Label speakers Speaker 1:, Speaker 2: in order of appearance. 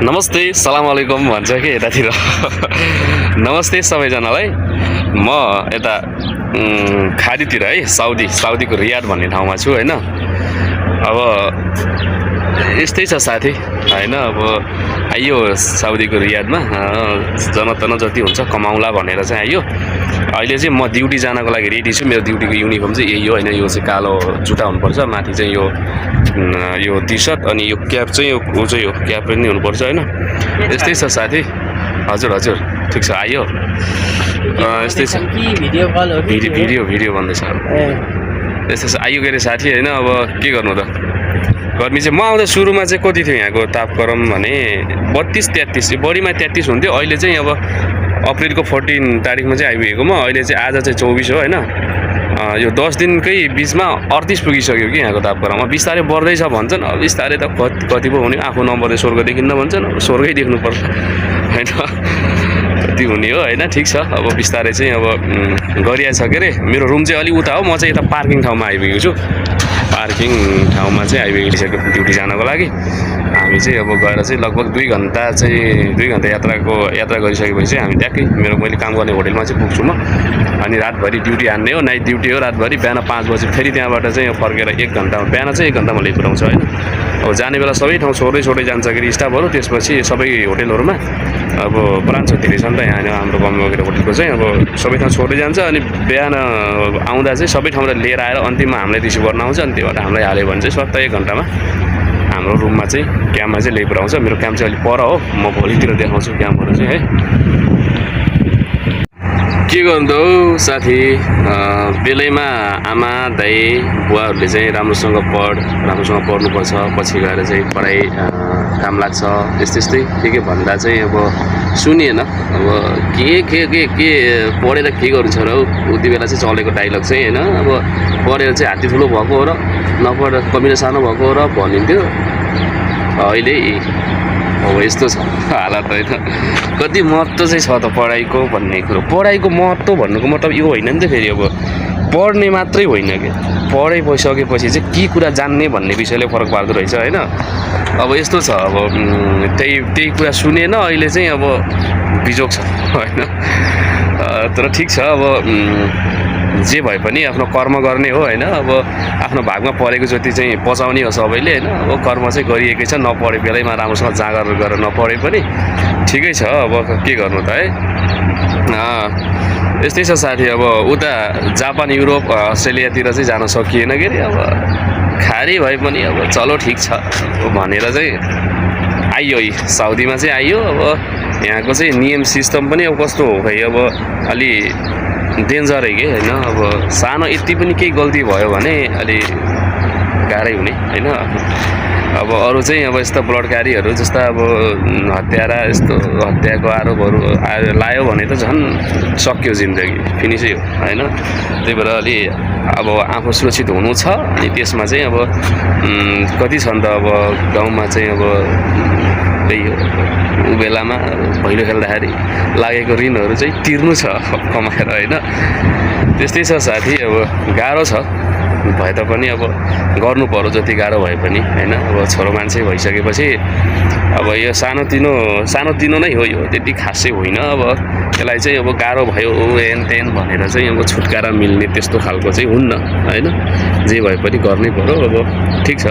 Speaker 1: नमस्ते सलाम अलैकुम भन्छ कि यतातिर नमस्ते सबैजनालाई म यता खाडीतिर है साउदीको रियाद भन्ने ठाउँमा छु हैन। अब यस्तै छ साथी हैन। अब आइयो साउदीको रियादमा जनतन जति हुन्छ कमाउला भनेर चाहिँ आइयो। अहिले चाहिँ म ड्युटी जानको लागि रेडी छु। मेरो ड्युटीको युनिफर्म चाहिँ यही हो हैन। यो चाहिँ कालो जुत्ता हुनुपर्छ, माथि चाहिँ यो टी सर्ट, अनि यो क्याप चाहिँ यो चाहिँ हो क्याप पनि हुनुपर्छ हैन। यस्तै छ साथी। हजुर हजुर ठिक छ आइयो। यस्तै छ भिडियो भन्दैछ। यस्तै छ आइयो के अरे साथी हैन। अब के गर्नु त, गर्मी चाहिँ म आउँदा सुरुमा चाहिँ कति थियो यहाँको तापक्रम भने 32-33, बढीमा 33 हुन्थ्यो। अहिले चाहिँ अब अप्रिलको 14 तारिकमा चाहिँ आइपुगेको म। अहिले चाहिँ आज चाहिँ 24 हो हैन। यो 10 दिनकै बिचमा 38 पुगिसक्यो कि यहाँको तापक्रम। बिस्तारै बढ्दैछ भन्छन्। अब बिस्तारै त कति पो हुने, आफू नबढ्दै स्वर्ग देखिन्न भन्छन्। अब स्वर्गै देख्नुपर्छ हैन, कति हुने हो हैन। ठिक छ अब बिस्तारै चाहिँ अब गरिरहेछ के अरे। मेरो रुम चाहिँ अलि उता हो, म चाहिँ यता पार्किङ ठाउँमा आइपुगेको छु। पार्किङ ठाउँमा चाहिँ आइपुगिसक्यो ड्युटी जानको लागि। हामी चाहिँ अब गएर चाहिँ लगभग 2 घन्टा यात्रा गरिसकेपछि चाहिँ हामी ट्याक्कै मैले काम गर्ने होटलमा चाहिँ पुग्छु म। अनि रातभरि ड्युटी हान्ने हो, नाइट ड्युटी हो रातभरि। बिहान 5 बजे फेरि त्यहाँबाट चाहिँ फर्केर 1 घन्टामा, बिहान चाहिँ 1 घन्टामा ल्याइपुऱ्याउँछ हैन। अब जाने बेला सबै ठाउँ छोड्दै जान्छ कि स्टाफहरू। त्यसपछि सबै होटलहरूमा अब ब्रान्च धेरै छ नि त यहाँ हाम्रो गम्मेको होटलको चाहिँ। अब सबै ठाउँ छोड्दै जान्छ अनि बिहान आउँदा चाहिँ सबै ठाउँबाट लिएर आएर अन्तिममा हामीलाई रिसिभ गर्न आउँछ। अनि त्योबाट हामीलाई हाल्यो भने चाहिँ सट्ट 1 घन्टामा हाम्रो रुममा चाहिँ क्याम्पमा चाहिँ ल्याइपुऱ्याउँछ। मेरो क्याम्प चाहिँ अलिक पर हो, म भोलितिर देखाउँछु क्याम्पहरू चाहिँ है। के गर्नु त हौ साथी, बेलैमा आमा दाइ बुवाहरूले चाहिँ राम्रोसँग पढ्नुपर्छ, पछि गएर चाहिँ पढाइ काम लाग्छ, यस्तै के भन्दा चाहिँ अब सुनिएन। अब के पढेर के गर्नु छ र उति बेला चाहिँ चलेको डाइलग चाहिँ हैन। अब पढेर चाहिँ हात्ती ठुलो भएको हो र नपढेर कमिलो सानो भएको हो र भनिन्थ्यो। अहिले अब यस्तो छ हालत होइन। कति महत्त्व चाहिँ छ त पढाइको भन्ने कुरो। पढाइको महत्त्व भन्नुको मतलब यो होइन नि त फेरि। अब पढ्ने मात्रै होइन कि, पढाइ भइसकेपछि चाहिँ के कुरा जान्ने भन्ने विषयले फरक पार्दो रहेछ होइन। अब यस्तो छ, अब त्यही कुरा सुनेन अहिले चाहिँ अब बिजोग छ होइन। तर ठिक छ, अब जे भए पनि आफ्नो कर्म गर्ने हो होइन। अब आफ्नो भागमा परेको जति चाहिँ पचाउने हो सबैले होइन। अब कर्म चाहिँ गरिएकै छ, नपढे बेलैमा राम्रोसँग जाँगर गरेर नपढे पनि ठिकै छ। अब के गर्नु त है। यस्तै छ साथी। अब उता जापान, युरोप, अस्ट्रेलियातिर चाहिँ जान सकिएन के अरे। अब खारी भए पनि अब चलो ठिक छ भनेर चाहिँ आइयो, साउदीमा चाहिँ आइयो। अब यहाँको चाहिँ नियम सिस्टम पनि अब कस्तो हो खै, अब अलि डेन्जरै के होइन। अब सानो यति पनि केही गल्ती भयो भने अलि गाह्रै हुने होइन। अब अरू चाहिँ अब यस्तो बलात्कारीहरू जस्ता अब हत्याको आरोपहरू लायो भने त झन् सक्यो, जिन्दगी फिनिसै हो होइन। त्यही भएर अलि अब आफू सुरक्षित हुनु छ। अनि त्यसमा चाहिँ अब कति छ नि त अब गाउँमा चाहिँ अब त्यही हो, बेलामा भैलो खेल्दाखेरि लागेको ऋणहरू चाहिँ तिर्नु छ कमाएर होइन। त्यस्तै छ साथी। अब गाह्रो छ भए तापनि अब गर्नु पर्यो जति गाह्रो भए पनि होइन। अब छोरो मान्छे भइसकेपछि अब यो सानोतिनो नै हो, यो त्यति खासै होइन। अब त्यसलाई चाहिँ अब गाह्रो भयो हेन भनेर चाहिँ अब छुटकारा मिल्ने त्यस्तो खालको चाहिँ हुन्न होइन। जे भए पनि गर्नै पर्यो। अब ठिक छ।